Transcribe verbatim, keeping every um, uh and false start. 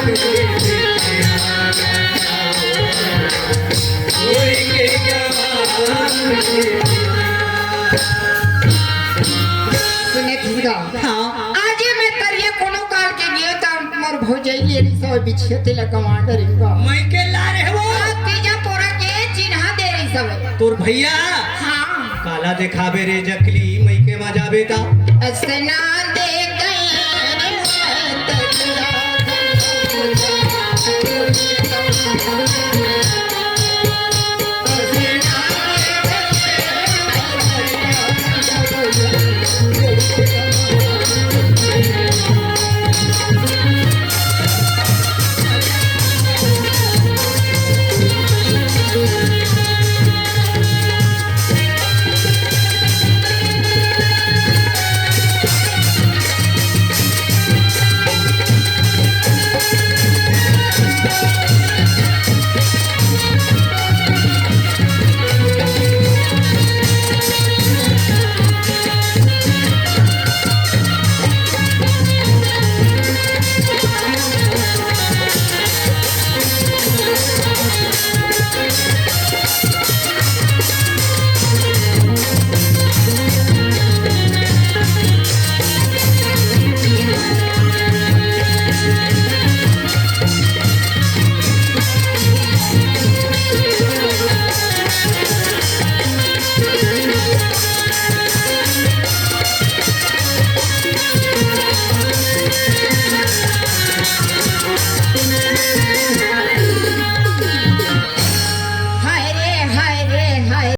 सुने खिसगा। हाँ। आज ये मैं तरिया कोनो काल के गयो त मोर भौजाई ये नहीं सब बिछिया तेला गंवा डरिंगा। मैं के ला रहे वो। तीजा पोरा के चिन्हा दे रही सब। तोर भैया। हाँ। काला देखाबे रे जकली, मइके मा जाबे ता। अइसे ना।